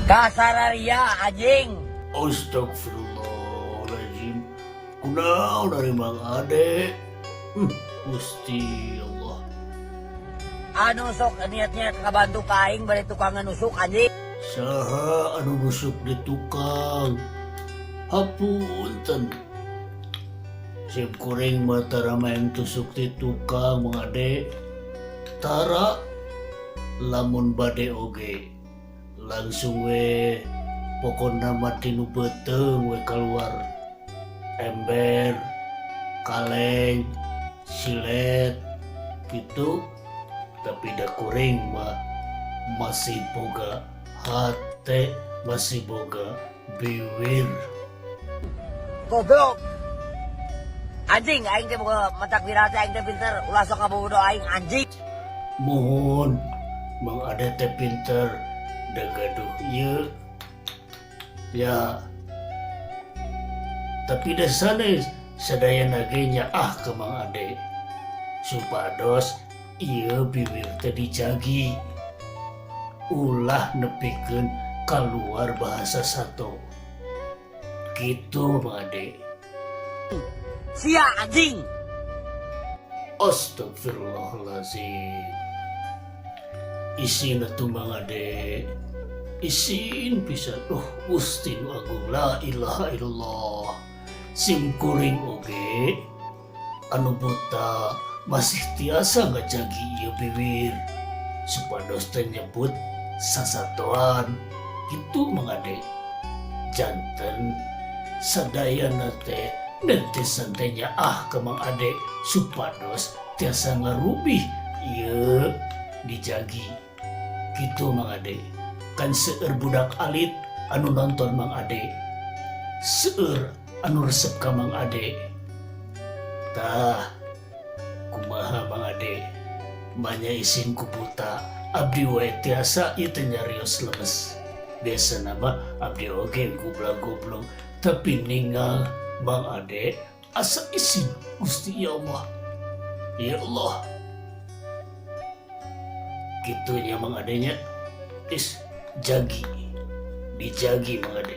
Kasararia anjing. Astagfirullahaladzim. Kunaon ari Mang Ade? Gusti Allah. Anu sok niat-niat ngabantu ka aing bari tukang nusuk anjing. Saha anu nusuk di tukang? Hapunten. Sim kuring mah tara maeng tusuk di tukang, Mang Ade. Tara, lamun bade oge langsung we, pokona mah tinu beuteung we keluar, ember, kaleng, silet gitu. Tapi da kuring mah masih boga hate, masih boga biwir. Goblok. Anjing, aing teh boga matak viral teh aing teh pinter. Ulah sok ngabodoh aing, anjing. Mohon, Mang Ade teh pinter da gaduh ieu ya, tapi da sanes sadayana ge nyaah ke Mang Ade, supados ieu biwir teh dijagi, ulah nepikeun keluar bahasa sato gitu, Mang Ade. Sia, anjing. Astagfirullahaladzim. Isin atuh, Mang Ade. Isin pisan. Oh, Gusti nu agung, la ilaha illallah. Sim kuring oge anu buta masih tiasa ngajagi ieu biwir supados teu nyebut sasatoan gitu, Mang Ade. Janten sadayana teh netizen teh nyaah ke Mang Ade supados tiasa ngarubih ieu, dijagi gitu, Mang Ade. Kan seueur budak alit anu nonton Mang Ade, seueur anu resep ka Mang Ade. Tah, kumaha, Mang Ade? Manya isin ku buta, abdi wae tiasa ieu teh nyarios lemes. Biasana mah abdi oge goblok-goblok, tapi ningal Mang Ade asa isin. Gusti, ya Allah, ya Allah. Gitunya, Mang Adenya is jagi, dijagi, Mang Ade.